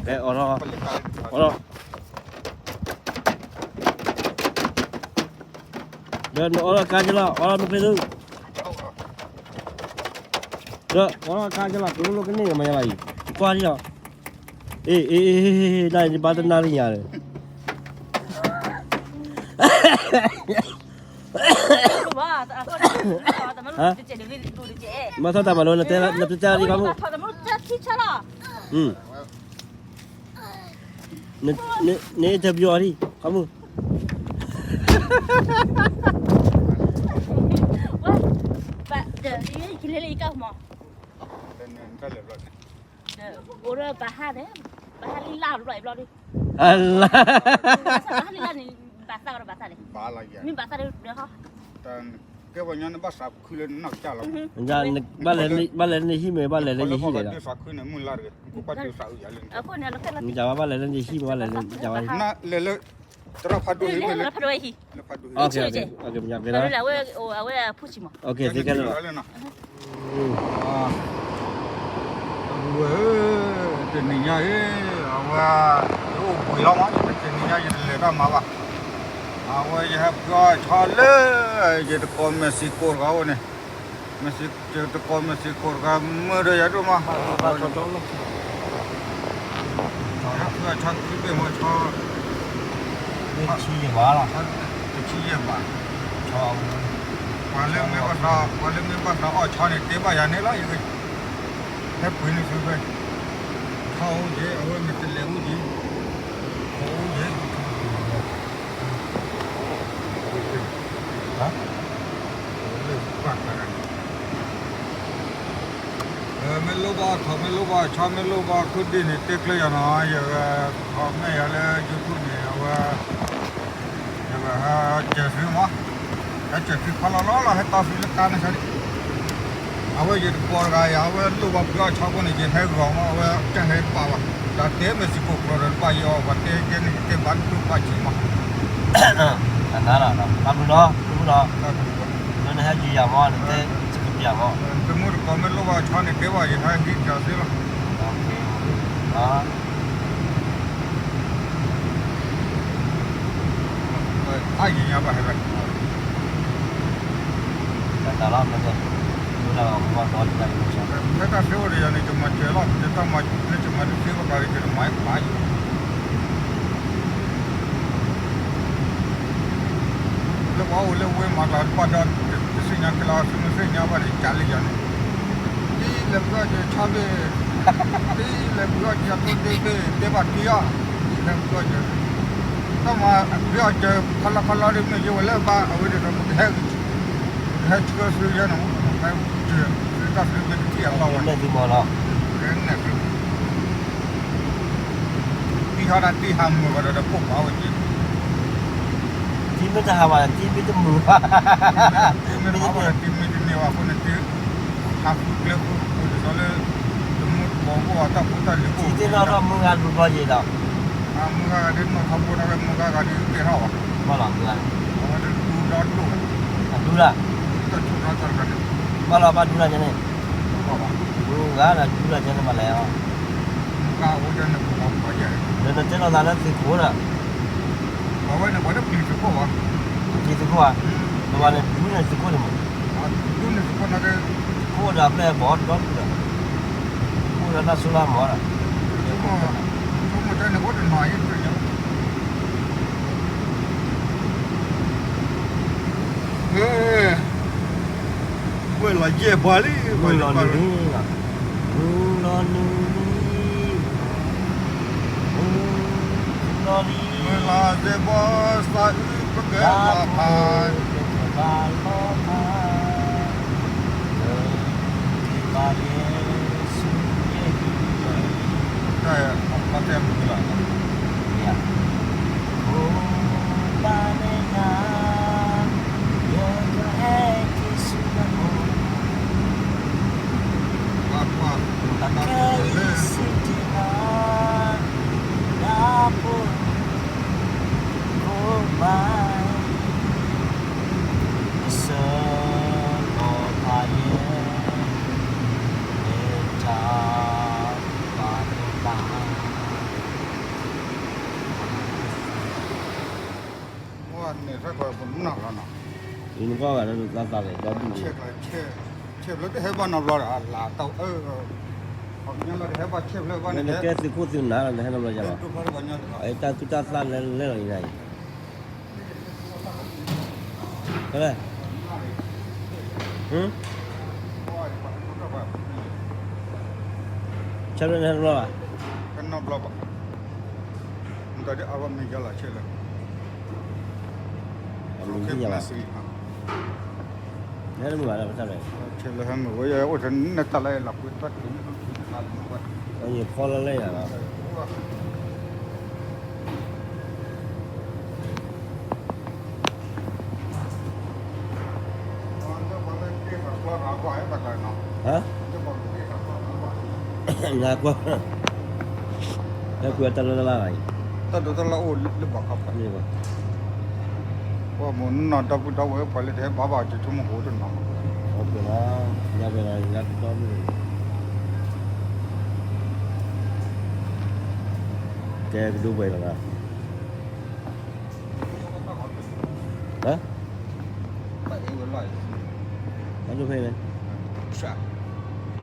ဖဲအိးထီၣ်, အိးထီၣ်, ဒီးနအိးထီၣ်ကါက့ၤလီၤ, အိးထီၣ်နဖဲသု, ဒီးအိးထီၣ်ကါက့ၤလီၤ, ကလိလိကန့ၢ်မၤယၤဘၣ်အံၤ, ကွၢ်ဒံးလီၤ, အ့ အ့ အ့ နဘၣ်တနၣ်ရံၣ်ညါဒီး မ့ၢ်ထီၣ်တၢ်မၤလိ နတဲတၢ်ဒံးခီမုၣ်, န interview အီၤဒံးခီမုၣ်, အိၣ်ဒီးဘၣ်ဟါန့ၣ်, ဘၣ်ဟါလံလၢ်ဘျီဘျီဒံး, ဘၣ်ဟါလံလၢ်န့ၣ်, ဘၣ်သၣ်ဒီးဘၣ်သၣ်န့ၣ်, မ့ၢ်ဘၣ်သၣ်ဒီး, ဘၣ်လဲၤလၢနဟံၣ်မ့ၢ် ဘၣ်လဲၤလၢယဟံၣ်ဒံးဒီး, မ့ၢ်ဘၣ်လဲၤလၢနဟံၣ်မ့ၢ် ဘၣ်လဲၤလၢယဟံၣ်ဒံး, လဲၤလၢ သရၣ်ဖးဒိၣ်န့ၣ်, သရၣ်ဖးဒိၣ်, အဝဲ, အဝဲ, အဝဲ, တနံၤညါအံၤ, အဝဲ, ယအိၣ်ဘှံးလီၤမး, တနံၤညါယတလဲၤတၢ်မၤဘၣ်, အဝဲယဟဲဖုအီၣ်ဆီလၢ, ယတကိး Mexico တဂၤအိၣ်န့ၣ်, ယတကိး Mexico တဂၤမုာ်ဒီးယၤဒိၣ်မး ဆီခံဘ့ၣ်မ့ၢ်ဆီ, တဆံယဲၢ်ဘးလီၤ, တဆံယဲၢ်ဘး, ပှၤလၢမ့ၢ်ဘၣ်သး, ပှၤလၢမ့ၢ်ဘၣ်သးအီၣ်ဆီန့ၣ် တဲဘၣ်ယၤန့ၣ်လီၤ, ယကဟဲပှ့ၤန့ၢ်သုဖဲ, ဆီအိၣ်က့ၤ အဝဲမ့ၢ်တလဲၤအိၣ်က့ၤ, အိၣ်က့ၤ မ့ၢ်လိၣ်ဘၣ်ထီၣ် မ့ၢ်လိၣ်ဘၣ်ဆီ မ့ၢ်လိၣ်ဘၣ်ခိၣ်ဒ့ၣ်န့ၣ် တဲကျၢၤယၤနီၤ, ယဂၤထီၣ်မ့ၢ်ယၤလၢ YouTube န့ၣ် အဝဲ, ယဂၤဟဲစၢၤသုမး, ဟဲစၢၤသုခီလီၤလီၤလီၤ ဟဲတီသုလၢကါန့ၣ်ဆၢ, အဝဲယတကိးတဂၤယၤ အဝဲလိၣ်ဘၣ်ဖုအီၣ်ဆီဖိန့ၣ် ယဟဲဂီၤမး အဝဲတဟဲပာ်ဘၣ်, ဒီးတဲ Mexico ကျိာ်ဒီးတဘၣ်ယီၤ ပှၤတဲကဲန့ၣ် ယတဲဘၣ်ဒိၣ်ဘၣ်ဆံးမး တၢ်နါလီၤ, ဘၣ်မုာ်လီၤ, တမုာ်လီၤ, လၢနဟဲက့ၤယၤမး နတဲ, ယကပျးမး, တမုာ်တကိးမ့ၢ်လိၣ်ဘၣ်ဆီန့ၣ် တဲဘၣ်ယၤ ဟဲဟံးကၢၤသ့လီၤ, အါယညါဘၣ်ဟဲဘၣ်, တၢ်နါလီၤ, လၢတၢ်သ့အိၣ်ဒီးယၤန့ၣ် ယမၤစၢၤလီၤ, ယတၢ်မၤလၢယမၤတသ့ဘၣ်ဃးဒီး ယတမၤဘၣ်ယၤ လၢပှၤအိၣ်လၢဝ့ၢ်မၤကျါတဖၣ်ဒီး တသ့ၣ်ညါကလီၤ သုမ့ၢ်သ့ၣ်ညါဘၣ်န့ၣ် ကးလၢယၤန့ၣ်, တံၤလဲၤပှ့ၤအီၣ်က့ၤဆီဘ့ၣ်, တံၤလဲၤပှ့ၤအီၣ်က့ၤအသိတ့ၢ်ဘ့ၣ် တဲဘၣ်တံၤအီၤ, တံၤလဲၤပှ့ၤအီၣ်က့ၤ, တၢ်မၤပှ့ၤအီၣ်က့ၤခီလီၤခီလီၤဒ်မ့ၢ်ယိဝဲလၢဘၣ် အဝဲဒ်သိးပကဟဲ, ပကဟဲဆှၢသုယဲန့ၣ်, ပကဟဲစၢၤသုတၢ်သုကထံၣ်အလီၢ်ဝဲန့ၣ်, ပကနဲၣ်သု တံၤဟီဒၣ်တံၤဟးမုာ်ဘၣ်ဒီး ဒီးပိာ်ခွါဝဲက့ၤ, တံၤမ့ၢ်တဟးဘၣ် တံၤမ့ၢ်တမုာ်ဘၣ်, တံၤမ့ၢ်တဟးဘၣ်ဒီး တံၤမ့ၢ်တန့ၢ်ဘၣ်အဃိန့ၣ် တံၤဟးဃုကျဲဃုကျိၤဒ်သိးလၢ တမူတကိးအိၣ်အတၢ်ဖိတၢ်လံၤအိၣ် တံၤသ့ၣ်နီၣ်ထီၣ်မုၢ်ဂၤတဘျီဘျီက့ၤဒီး, မုၢ်ဂၤဂၤဒ်နီၣ်ထီၣ်ဘိထီၣ်ဝဲမုၢ်ဂၤဂၤဒ်သ့ၣ်ထီၣ်ဘၣ်, ဘၣ်လီၤမုၢ်ဂၤန့ၣ်, အဝဲတဒူဒီဒိၣ်, အဒူလၢ, တၢ်ဆိၣ်ထီၣ်တၢ်တဂၤန့ၣ်, ဘၣ်လီၤဘၣ်ဒူလၢကဲန့ၣ် မုၢ်ဂၤဒီးဒူလၢကဲန့ၣ်မၤလဲၣ်အီၤ, မုၢ်ဂၤအိၣ်ဒ်န့ၣ်ပှၤပှၤယဲၢ်, ဒီးနတဲလီၤသးလၢသုးခိၣ်ဒီး, ပှၤဝဲန့ၣ်ပှၤတပျံၤသုးခိၣ်ဘၣ်, ပျံၤသုးခိၣ်ဧါ, ပှၤန့ၣ်ဒူန့ၢ်သုးခိၣ်န့ၣ်မး, ဒူန့ၢ်သုးခိၣ်န့ၣ်က့, ခိၣ်ဒီးအပျဲၢ်ဘီၣ်ဒီဒူဒီး, ခိၣ်ဒီးတၢ်စိတၢ်ကမီၤဒီး, ဆိကမိၣ်တဲန့ၣ်အိၣ်တနီၤယဲၢ်, ဝဲလီၤယဲၢ်ပှၤလံ, ဝဲလီၤနုၤလံ, မုၢ်လီၤနုၤလံ, မုၢ်လီၤလံ, မုၢ်လီၤစဲးဘီသးအုးပကဲလီၤဖး, ပကဲလီၤဖး, ပကဲဘၣ်ယဲၢ်ဆူယဲၢ်ဟံၣ်, တၢ်ပှၤတဲမုၢ်လီၤ, မ့ၢ်ဧါ, အိၣ်ဘၣ်နဲနၤ, ယကဟဲက့ၤဆူနအိၣ်, ပှၤပှၤ, အခဲအံၤစံးတ့ၢ်နၤ, နဖိ ကိးဘၣ်အံၤ, ကစၢ်လီၤဖးယဲၢ်, မ့ၢ်တၢ်ဘၣ်မ့ၢ်ဘၣ်, န့ၣ် သၣ်ခီပနီၢ်လီၤနီၤ, အံၤနကွၢ်ဂၤဒီးသးသးလဲၣ် ဒီဒူၣ်န့ၣ်, ဆဲးဖျၢၣ်တဟဲဘၣ်နီတဘျီဒီး အလၤတၢ်အၢ, ပှၤကညီလီၤတဟဲဘၣ်ဆဲးဖျၢၣ်ဘၣ်န့ၣ်, နကဲသုးခိၣ်သုးနၢ်လီၤ နဟဲနီတဘျီယၤလီၤ, တၢ်သူၣ်တၢ်သၣ်လဲၤလဲၤလီၤအံၤနၤအံၤ, ဖဲလဲၣ်, ဆဲးဖျၢၣ်နဟဲတဘျီဘၣ်, နီတဘျီဘၣ်, နတၢ်ဒ်အါဘၣ်မ့ၢ်ယါလီၤဆဲးလၢ နဟဲတမုာ်ဘၣ်ဒီးပတၢ်လဲၣ်, ဆဲးလၢဟဲမုာ်ဝဲ ယအိၣ်ထဲနတၢ်လၢလီၤကွံတၢ်တမုာ်ဘၣ်, ယဖီလၢလဲၣ်ယၤလီၤ, ဟါ, နကွၢ်, ဟဲကွံာ်တၢ်လီၢ်တလါဘၣ်အံၤ, တၢ်ဒိးတၢ်လီၢ်အိၣ်လၢဘၣ်ခီဖးန့ၣ်ဘၣ်, ပှၤမ့ၢ်နီၢ်ဒီပုၢ်ဒီဝဲၢ်ပှၤလၢတဟဲဘၣ်ဘၣ်အီၤ ကဆိကမိၣ်ကအိၣ်တနီၤ, ညါဝဲလီၤ ညါတတီမုၢ်, ကဲကဒိပှဲၤလီၤ, ဟါ, တၢ်ဒိဖဲန့ၣ်,